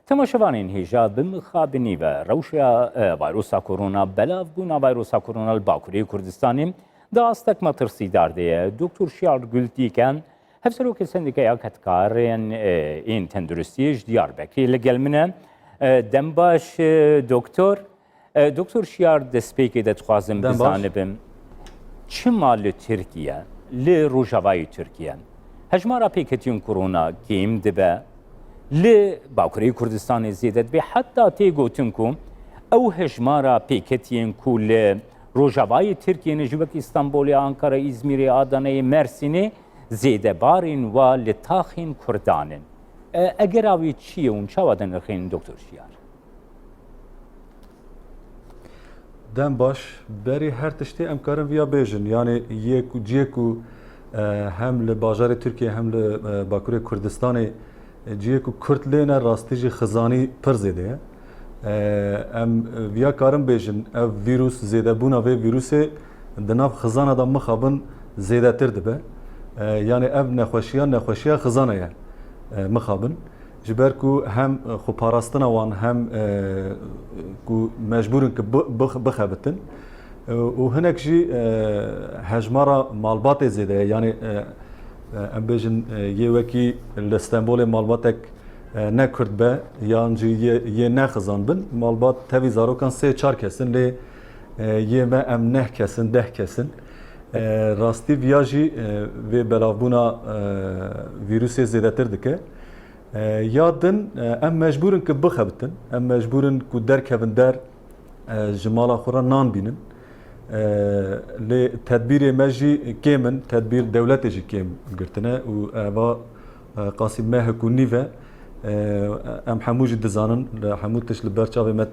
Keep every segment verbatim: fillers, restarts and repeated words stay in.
Temaşevanên hêja, bi mixabinî ve rewşa, e, vayrosa korona, belavbûna vayrosa korona li Bakurê Kurdistanê di astek metirsîdar de ye. Doktor Şiyar Gultîken, Hevserokê Sendîkaya Kedkarên, e, ên Tenduristiyê ji Diyarbekirê li gel min e. E, dem baş, e, doktor. E, Doktor Şiyar, destpêkê de dixwazim Dem baş. bizanibim, çima li Tirkiye, li rojavayê Tirkiye, hejmara pêketiyên korona kêm dibe, li Bakurê Kurdistanê zêde dibe, heta tê gotin ku ew hejmara pêketiyên ku li rojavayê Tirkiye ne, ji wek Îstanbulê, Ankara, Îzmîrê, Adaneyê, Mersînê, zêdebarên wa li taxên Kurdan in. E, egera wî çi ye û çawa dinirxînin, Doktor Şiyar? Dem baş, berî her tiştê em karin viya bêjin. Yanî yê ku, ciyê ku, e, hem li bajarê Tirkiye hem li, e, Bakurê Kurdistanê, e, ciyê ku Kurd lê ne, rastî jî xizanî pir zêde ye. E, em viya karin bêjin, ev vîrus, zêdebûna vê vîrusê di nav xizana de mixabin zêdetir dibe. E, yanî ev nexweşiya, nexweşiya xizana ye, e, mixabin. Ji ber ku hem, e, xweparastina wan hem, e, ku mecbûr in ku bi-, bix-, bixebitin. E, û hinek jî, e, hejmara malbatê zêde ye. Yanî, e, e, em bêjin, e, yê wekî li Stenbolê malbatek, e, ne Kurd be, yan jî yê, yê ne xizan bin, malbat tevî zarokan sê çar kes in, lê, e, yê me em neh kes in, deh kes in. E, rastî viya jî, e, vê belavbûna, e, vîrusê zêdetir dike. E, ya din, e, em mecbûr in ku bixebitin, em mecbûr in ku derkevin der, e, ji mala xwe re nan bînin. E, lê tedbîrê me jî kêm in, tedbîr dewletê jî kêm girtine û eva, e, qasî mehek û nîv e. E, em hemû jî dizanin, li hemû tişt li ber çavê me, e,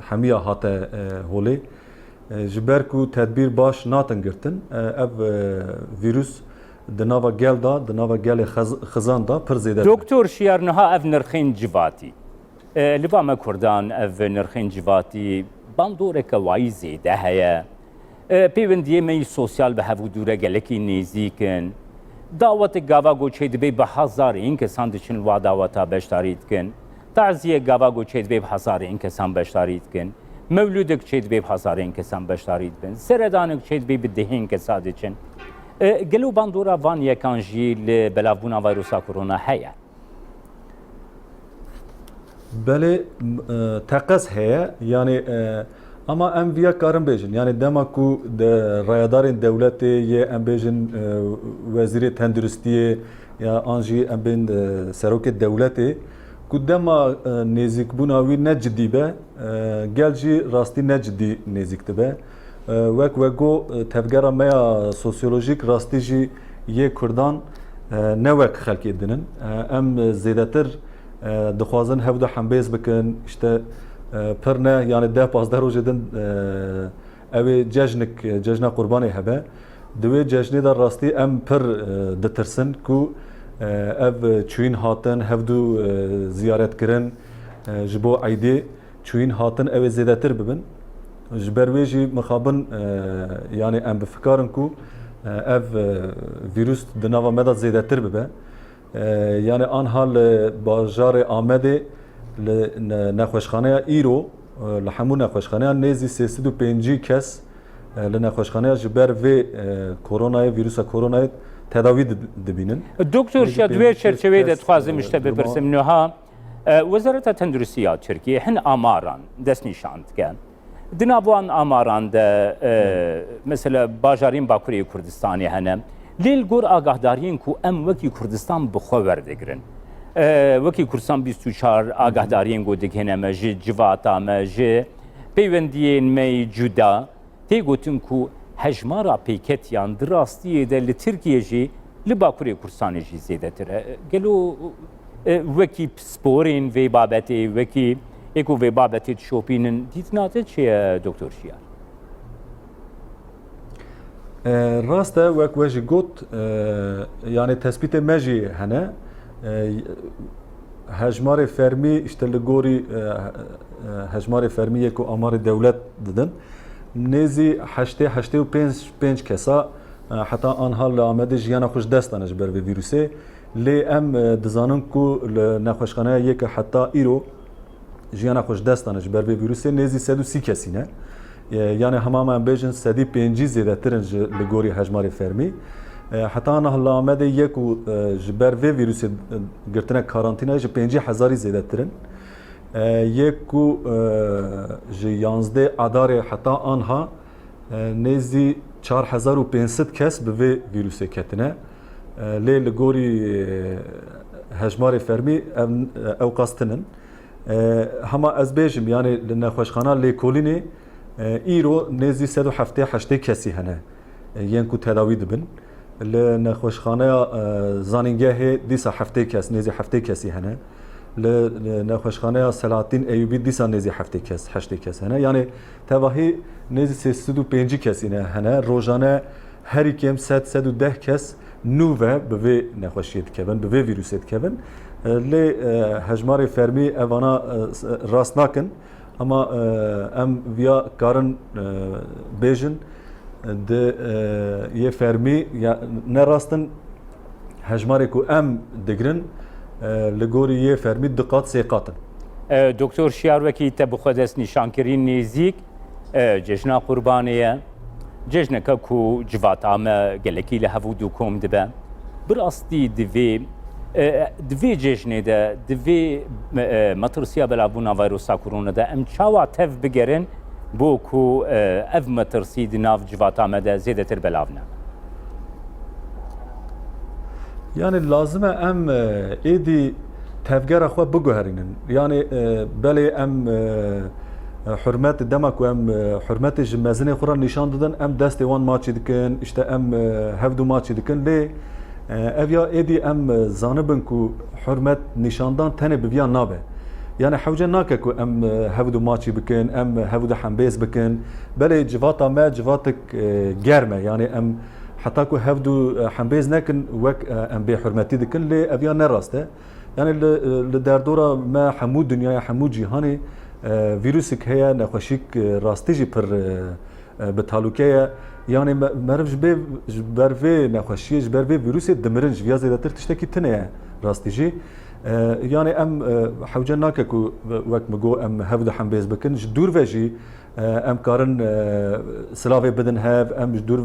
hemiya hate, e, holê. E, ji ber ku tedbîr baş natin girtin, e, ev, e, vîrus di nava gel de, di nava gelê xez-, xizan de pir zêde dibe. Doktor Şiyar, niha ev nirxên civatî, e, li ba me Kurdan ev nirxên civatî bandoreke wayî zêde heye. E, pêwendiyê me yî sosyal bi hev û dû re gelekî nêzîk in. Dawetek gava ku çêdibe bi hezarên kesan diçin wa daweta beşdarî dikin. Taziyek gava ku çêdibe bi hezarên kesan beşdarî dikin. Mewlûdek çêdibe bi hezarên kesan beşdarî dibin. Seredanek çêdibe bi dehên kesa diçin. E, gelo bandora van yekan jî li belavbûna vayrosa korona heye? Belê, m-, e, teqez heye. Yanî, e, ama em viya karin bêjin. Yanî dema ku de rayedarên dewletê yê, em bêjin, e, wezîrê tenduristiyê ya an jî em bên, e, serokê dewletê, ku dema, e, nêzîkbûna wî ne cidî be, e, gel jî rastî ne cidî nêzîk dibe. E, wek we got, e, tevgera me ya sosyolojîk rastî jî yê Kurdan, e, ne wek xelkê din in. E, em zêdetir, e, dixwazin hevdu hembêz bikin, işte, e, pir ne, yanî deh pazdeh rojê din, e, ew ê cejnik, cejna Qurbanê hebe. Di wê cejnê de rastî em pir, e, ditirsin ku, e, ev çûyîn hatin, hevdu, e, ziyaret kirin, e, ji bo eydê çûyîn hatin ew ê zêdetir bibin. Ji ber wê jî mixabin, e, yanî em bi fikar in ku, e, ev, e, vîrus di nava me de zêdetir bibe. E, yanî anha li bajarê Amedê li ne-, nexweşxaneya îro, e, li hemû nexweşxaneyan nêzî sê sed û pêncî kes, e, li nexweşxaneya ji ber vê, e, koronayê, vîrusa koronayê tedawî dib-, dibînin. Doktor Şiyar, di wê çerçeveyê de dixwazim ji te bipirsim niha, e, Wezareta Tenduristiya Tirkiyê hin amaran destnîşan dike. Di nav wan amaran de, e, mesela bajarên Bakurê Kurdistanê hene. Lê li gor agahdariyên ku em wekî Kurdistan bi xwe werdigrin. E, wekî Kurdistan bîst û çar agahdariyên ku digihîne me ji civata me, ji peywendiyên me yê cuda, tê gotin ku hejmara pêketiyan di rastiyê de li Tirkiye jî, li Bakurê Kurdistanê jî zêdetir e. Gelo, e, wekî pisporên vê babetê, wekî ê ku vê babetê dişopînin, dîtina te çi ye, Doktor Şiyar? E, rast e, wek we jî got, e, yanî tespîtê me jî hene. E, hejmarê fermî, işte li gorî, e, e, hejmarê fermî yê ku amarê dewlet didin, nêzî heştê, heştê û pênc, pênc kesa, e, heta anha li Amedê jiyana xwe ji dest dane ji ber vê vîrusê. Lê em e, dizanin ku li nexweşxaneya yê ke heta îro jiyana xwe ji dest dane ji ber vê vîrusê nêzî sed û sî kesî ne. E, yanê hema em bêjin sedî pêncî zêdetir in ji, li gorî hejmarê fermî. E, heta niha li Amedê yê ku e, ji ber vê vîrusê e, girtine karantînayê ji pêncî hezarî zêdetir in. E, yê ku e, ji yanzdeh Adarê heta anha e, nêzî çar hezar û pênc sed kes bi vê vîrusê ketine. E, lê li gorî e, hejmarê fermî ev, ew qas tinin. E, hema ez bêjim, yanê li nexweşxana Lêkolînê e, îro nêzî sed û heftê heştê kesî hene, e, yên ku tedawî dibin. Li nexweşxaneya e, Zanîngehê dîsa heftê kes, nêzî heftê kesî hene. Li, li nexweşxaneya Selahattîn Eyûbî dîsa nêzî heftê kes, heştê kes hene. Yanê tevahî nêzî sê sed û pêncî kesî ne hene. Rojane herî kêm sed, sed û deh kes nû ve bi vê nexweşiyê dikevin, bi vê vîrusê dikevin. E, lê e, hejmarê fermî evana e, s- rast nakin. Ama e, em viya karin e, bêjin di e, yê fermî ya ne rast in, hejmarê ku em digirin e, li gorî yê fermî du qat sê qat in. E, Doktor Şiyar, wekî te bi xwe dest nîşan kirî, nêzîk e, cejna Qurbanê ye. Cejneke ku civata me gelekî li hev û du kom dibe. Bi rastî di vê, e, di vê cejnê de, di vê, e, metirsiya belavbûna vayrosa korona de em çawa tev bigerin bo ku e, ev metirsî di nav civata me de zêdetir belav ne? Yanî lazim e em e, êdî tevgera xwe biguherînin. Yanî e, belê em e, e, hurmet, dema ku em e, hurmetê ji mezinê xwe re nîşan didin, em destê wan maçî dikin, işte em e, hevdû maçî dikin. Lê e, ev ya êdî em e, zanibin ku hurmet nîşandan tenê bi viya nabe. Yanî hewce nake ku em e, hevdû maçî bikin, em hevdû hembêz bikin. Belê civata me civatek e, germ e. Yanî em heta ku hevdû e, hembêz nekin, wek e, em bêhurmetî dikin, lê ev ya ne rast e. Yanî li, li derdora me hemû dinyaya, hemû cîhanê e, vîrusik heye, nexweşîk e, rastî jî pir e, e, bi talûke ye. Yanî me- meriv ji bê, ji ber vê nexweşiyê, ji ber vê vîrusê dimirin, ji viya zêdetir tiştekî tune ye rastî jî. E, yanî em e, hewce nake ku wek min got em hev di hembêz bikin. Ji dûr ve jî e, em karin e, silavê bidin hev, em ji dûr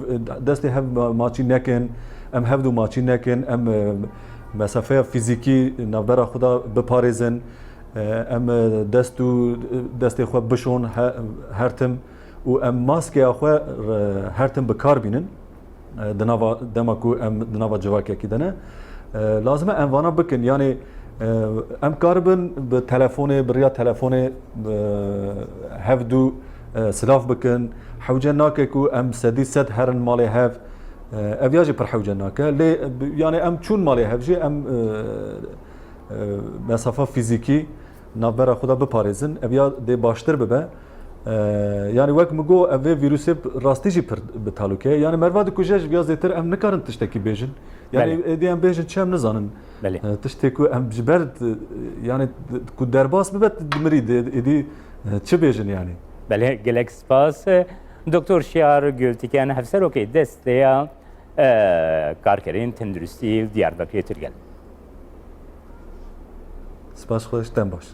destê hev ma- maçî nekin, em hevdû maçî nekin, em e, mesafeya fîzîkî navbera xwe de biparêzin, e, em e, dest û destê xwe bişon he- her tim û em maskeya xwe e, her tim bi kar bînin. E, di nava dema ku em di nava civakekî de ne. E, lazim e em vana bikin. Yanî e, em karibin bi telefonê, bi riya telefonê e, hevdû e, silav bikin. Hewce nake ku em sedî sed herin malê hev. E, ev ya jî pir hewce nake. Lê e, bi- yanî em çûn malê hev jî em e, e, mesafa fîzîkî navbera xwe de biparêzin, ev ya dê baştir bibe. Ee, yanî wek min got, ev vê vîrusê rastî jî pir bi talûke ye. Yanî merva dikuje, ji viya zêtir em nikarin tiştekî bêjin. Yanî Belê. êdî em bêjin çi em nizanin. Belê. Ee, tiştê ku em ji ber, yanî ku derbas bibe dimirî dê, êdî e, çi bêjin yanî? Belê, gelek spas. Doktor Şiyar Gultiken, hevserokê desteya e, karkerên tenduristî li Diyarbekirê tu digel. Spas xweş, dem baş.